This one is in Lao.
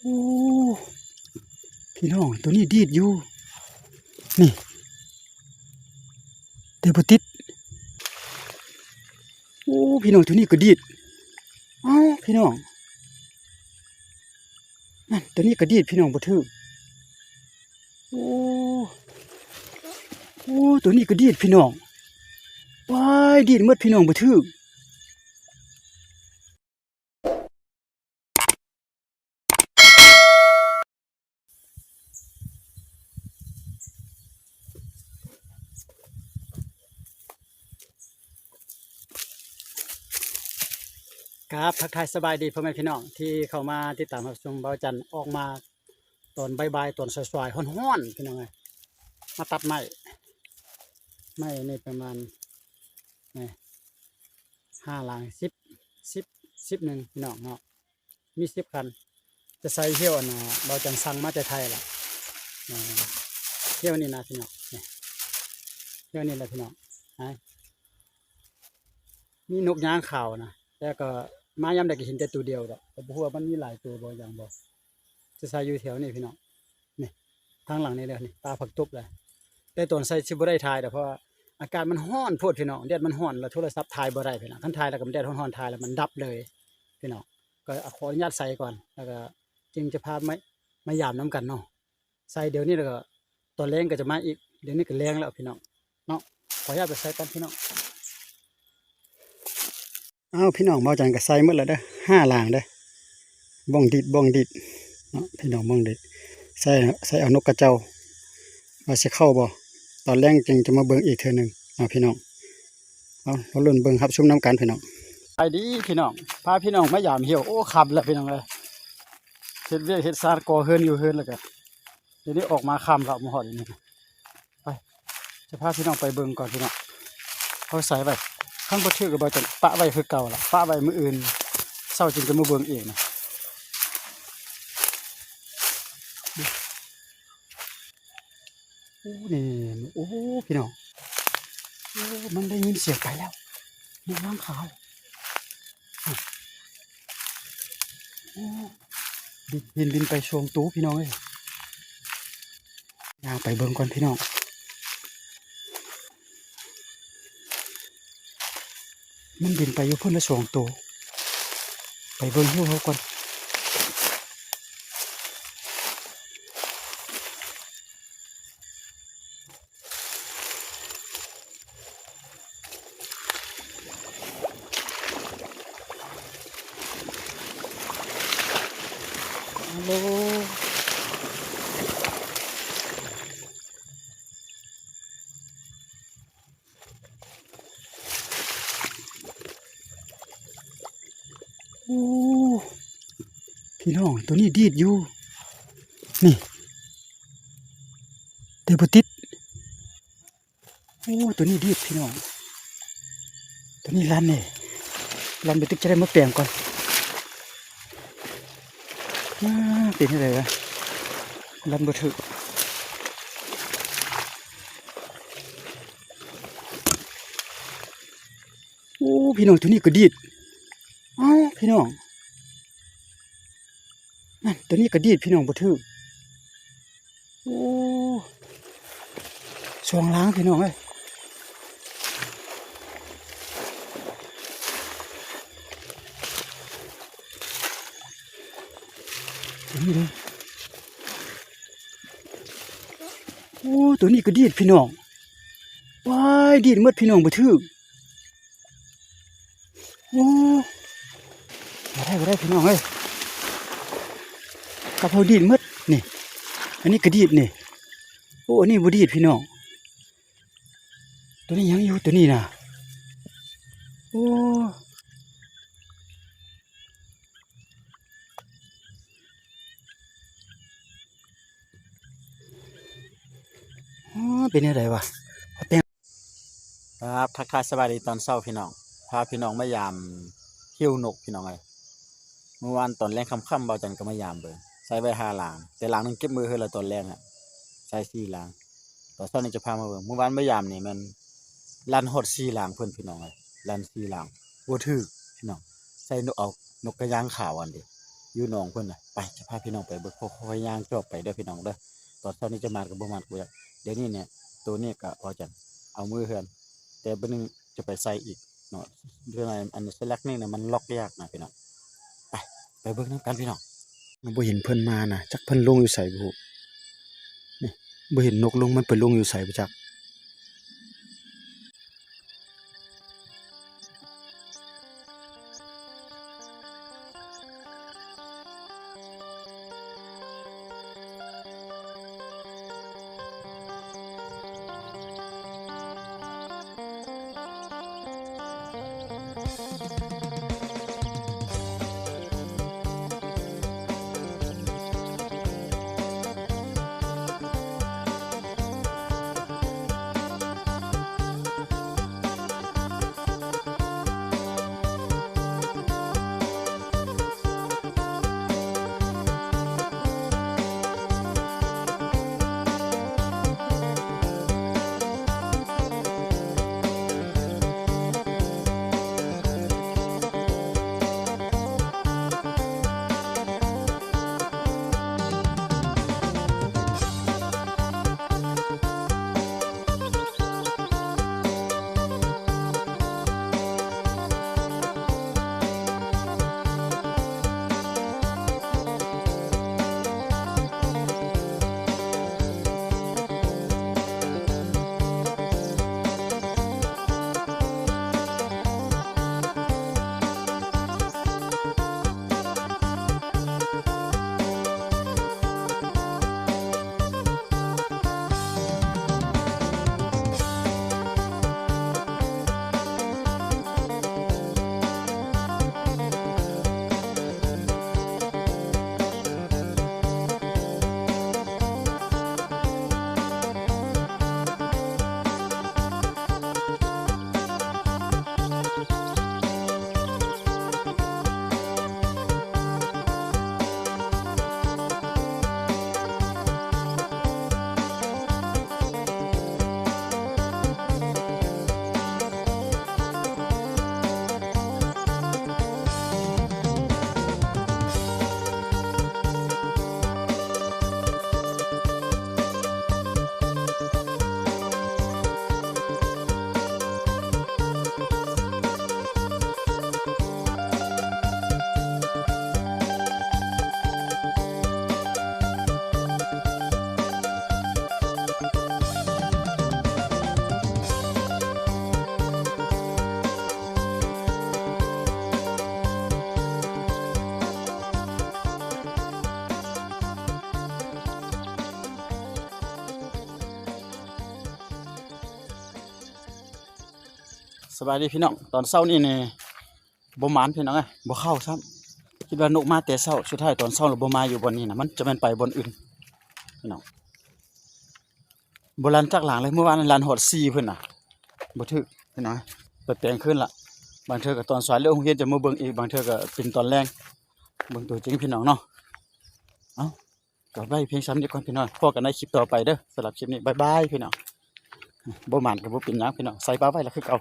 ໂອ້ ພີ່ນ້ອງ ໂຕນີ້ດີດຢູ່ ນີ້ ແຕ່ບໍ່ຕິດ. ໂອ້ ພີ່ນ້ອງ ໂຕນີ້ກໍດີດ. ອ້າວ ພີ່ນ້ອງ ນັ້ນ ໂຕນີ້ກໍດີດ ພີ່ນ້ອງ ບໍ່ຖືກ. ໂອ້ ໂອ້ ໂຕນີ້ກໍດີດ ພີ່ນ້ອງ. ວ້າຍ ດີດໝົດ ພີ່ນ້ອງ ບໍ່ຖືກ. ຄັບ ທັກທາຍສະບາຍດີພໍ່ແມ່ພີ່ນ້ອງ ທີ່ເຂົ້າມາຕິດຕາມຮັບຊົມເບົາຈັນອອກມາຕອນບ່າຍໆ ຕອນສວາຍໆ ຮ້ອນໆ ພີ່ນ້ອງເອີຍ. ມາຕັດໄມ້ ໄມ້ນີ້ປະມານ ນີ້ ຫ້າຫຼັງ ສິບ ສິບ ສິບໜຶ່ງ ພີ່ນ້ອງເນາະ. ມີສິບຄັນ ຈະໃສ່ຫ່ຽວອັນນ່າ ເບົາຈັນສັ່ງມາແຕ່ໄທລະ ອ່າ ຫ່ຽວນີ້ນະພີ່ນ້ອງ ນີ້ ຫ່ຽວນີ້ແຫຼະພີ່ນ້ອງ. ມີນົກຍາງຂາວນະ ແຕ່ກໍມາຍາມໃດກໍເຫັນແຕ່ໂຕດຽວດອກ ກໍບໍ່ຮູ້ວ່າມັນມີຫຼາຍໂຕບໍ່ ຫຍັງບໍ່. ຈະໃສ່ຢູ່ແຖວນີ້ພີ່ນ້ອງ ນີ້ ທາງຫຼັງນີ້ເດີ ນີ້ ປ່າຜັກຕົບເລີຍ. ແຕ່ຕອນໃສ່ຊິບໍ່ໄດ້ຖ່າຍດອກ ເພາະວ່າອາກາດມັນຮ້ອນໂພດພີ່ນ້ອງ ແດດມັນຮ້ອນ ແລ້ວໂທລະສັບຖ່າຍບໍ່ໄດ້ພີ່ນ້ອງ. ຄັນຖ່າຍແລ້ວກໍແດດຮ້ອນໆ ຖ່າຍແລ້ວມັນດັບເລີຍພີ່ນ້ອງ. ກໍຂໍອະນຸຍາດໃສ່ກ່ອນ ແລ້ວກໍຈຶ່ງຈະພາມາ ມາຢາມນຳກັນເນາະ. ໃສ່ດຽວນີ້ແລ້ວກໍຕອນແລງກໍຈະມາອີກ. ດຽວນີ້ກໍແລງແລ້ວພີ່ນ້ອງເນາະ. ຂໍອະນຸຍາດໄປໃສ່ກ່ອນພີ່ນ້ອງ. ອ້າວ ພີ່ນ້ອງ ເບົາຈັນກໍໃສ່ໝົດແລ້ວເດີ ຫ້າຫຼັງເດີ. ບ້ອງດີດ ບ້ອງດີດເນາະ ພີ່ນ້ອງ ບ້ອງດີດ. ໃສ່ ໃສ່ເອົານົກກະເຈົ້າ ວ່າຊິເຂົ້າບໍ່ ຕອນແລງຈຶ່ງຈະມາເບິ່ງອີກເທື່ອໜຶ່ງເນາະ ພີ່ນ້ອງ. ເອົາ ລໍລຸ້ນເບິ່ງ ຮັບຊົມນຳກັນພີ່ນ້ອງ. ສະບາຍດີພີ່ນ້ອງ ພາພີ່ນ້ອງມາຢາມຫ່ຽວ. ໂອ້ ຄ່ຳແລ້ວພີ່ນ້ອງເອີຍ ເຮັດວຽກເຮັດຊານ ກໍ່ເຮືອນຢູ່ເຮືອນ ແລ້ວກໍດຽວນີ້ອອກມາຄ່ຳແລ້ວ ມາຮອດນີ້. ໄປ ຈະພາພີ່ນ້ອງໄປເບິ່ງກ່ອນພີ່ນ້ອງ. ເຮົາໃສ່ໄວ້ ຄັນບໍ່ຖືກກໍບໍ່ຈະປະໄວ້ຄືເກົ່າລະ ປະໄວ້ມື້ອື່ນເຊົ້າຈຶ່ງຈະມາເບິ່ງອີກນະ. ໂອ້ ນີ້ ໂອ້ ພີ່ນ້ອງ ໂອ້ ມັນໄດ້ຍິນສຽງໄປແລ້ວ ນົກຍາງຂາວ. ໂອ້ ບິນ ບິນ ບິນໄປສອງໂຕພີ່ນ້ອງເອີຍ. ຍ່າງໄປເບິ່ງກ່ອນພີ່ນ້ອງ ມັນບິນໄປຢູ່ພຸ້ນລະສອງໂຕ. ໄປເບິ່ງຢູ່ເຮົາກ່ອນ. ໂອ້ ໂອ້ ພີ່ນ້ອງ ໂຕນີ້ດີດຢູ່ ນີ້ ແຕ່ບໍ່ຕິດ. ໂອ້ ໂຕນີ້ດີດພີ່ນ້ອງ ໂຕນີ້ລັນເດ້ ລັນໄປຕຶກ ຈະໄດ້ມາແປງກ່ອນ. ອ້າ ເປັນຈັ່ງໃດວະ ລັນບໍ່ຖືກ. ໂອ້ ພີ່ນ້ອງ ໂຕນີ້ກໍດີດ. ອ້າວ ພີ່ນ້ອງ ນັ້ນ ໂຕນີ້ກໍດີດພີ່ນ້ອງ ບໍ່ຖືກ. ໂອ້ ສອງຫຼັງພີ່ນ້ອງເອີຍ ໂຕນີ້ເດ້. ໂອ້ ໂຕນີ້ກໍດີດພີ່ນ້ອງ ວ້າຍ ດີດໝົດພີ່ນ້ອງ ບໍ່ຖືກ. ໂອ້ ບໍ່ໄດ້ ບໍ່ໄດ້ພີ່ນ້ອງເອີຍ ກັບເຮົາດີດໝົດນີ້. ອັນນີ້ກໍດີດນີ້ ໂອ້ ອັນນີ້ບໍ່ດີດພີ່ນ້ອງ ໂຕນີ້ຍັງຢູ່ ໂຕນີ້ນະ. ໂອ້ ອໍ ເປັນແນວໃດວະ ປ້າແປ້ງ. ຄັບ ທັກທາຍສະບາຍດີຕອນເຊົ້າພີ່ນ້ອງ ພາພີ່ນ້ອງມາຢາມຂິ້ວນົກພີ່ນ້ອງເອີຍ. ມື້ວານຕອນແລງຄ່ຳໆ ເບົາຈັນກໍມາຢາມເບິ່ງ ໃສ່ໄວ້ຫ້າຫຼັງ ແຕ່ຫຼັງໜຶ່ງເກັບມື້ເຮີດແລ້ວ ຕອນແລງນະໃສ່ສີ່ຫຼັງ. ຕອນເຊົ້ານີ້ຈະພາມາເບິ່ງ ມື້ວານມາຢາມນີ້ແມ່ນ ລັນຮອດສີ່ຫຼັງເພິ່ນພີ່ນ້ອງເອີຍ ລັນສີ່ຫຼັງ ບໍ່ຖືກພີ່ນ້ອງ. ໃສ່ນົກ ເອົານົກກະຍາງຂາວອັນເດ ຢູ່ໜອງເພິ່ນນະ. ໄປ ຈະພາພີ່ນ້ອງໄປເບິ່ງ ຄ່ອຍໆຍ່າງຈອບໄປເດີພີ່ນ້ອງເດີ. ຕອນເຊົ້ານີ້ຈະມານກັນບໍ່ມານກໍບໍ່ຈັກ. ດຽວນີ້ນີ້ ໂຕນີ້ກໍພໍຈັນເອົາມືເຮືອນ ແຕ່ບາດໜຶ່ງຈະໄປໃສ່ອີກເນາະ. ເລື່ອງອັນສະຫຼັກນີ້ນະ ມັນລັອກຍາກນະພີ່ນ້ອງ. ໄປ ໄປເບິ່ງນຳກັນພີ່ນ້ອງ. ບໍ່ເຫັນເພິ່ນມານະ ຈັກເພິ່ນລົງຢູ່ໃສບໍ່ຮູ້. ນີ້ ບໍ່ເຫັນນົກລົງ ມັນໄປລົງຢູ່ໃສບໍ່ຈັກ. ສະບາຍດີພີ່ນ້ອງ. ຕອນເຊົ້ານີ້ນີ້ບໍ່ໝານພີ່ນ້ອງເອີຍ ບໍ່ເຂົ້າຊ້ຳ. ຄິດວ່ານົກມາແຕ່ເຊົ້າ ສຸດທ້າຍຕອນເຊົ້າລະບໍ່ມາຢູ່ບ່ອນນີ້ນະ ມັນຈະແມ່ນໄປບ່ອນອື່ນພີ່ນ້ອງ. ບໍ່ລັນຈັກຫຼັງເລີຍ ມື້ວານລັນຮອດສີ່ເພິ່ນນະ ບໍ່ຖືກພີ່ນ້ອງ. ໄປແປງຄືນລະ ບາງເທື່ອກໍຕອນສາຍເລີກໂຮງຮຽນຈະມາເບິ່ງອີກ ບາງເທື່ອກໍເປັນຕອນແລງ. ເບິ່ງຕົວຈິງພີ່ນ້ອງເນາະ. ເອົ້າ ຈອດໄວ້ພຽງສ່ຳນີ້ກ່ອນພີ່ນ້ອງ ພໍ້ກັນໃນຄລິບຕໍ່ໄປເດີ. ສຳລັບຄລິບນີ້ບາຍບາຍພີ່ນ້ອງ. ບໍ່ໝານກໍບໍ່ເປັນຫຍັງພີ່ນ້ອງ ໃສ່ປາໄວ້ລະຄືເກົ່າ.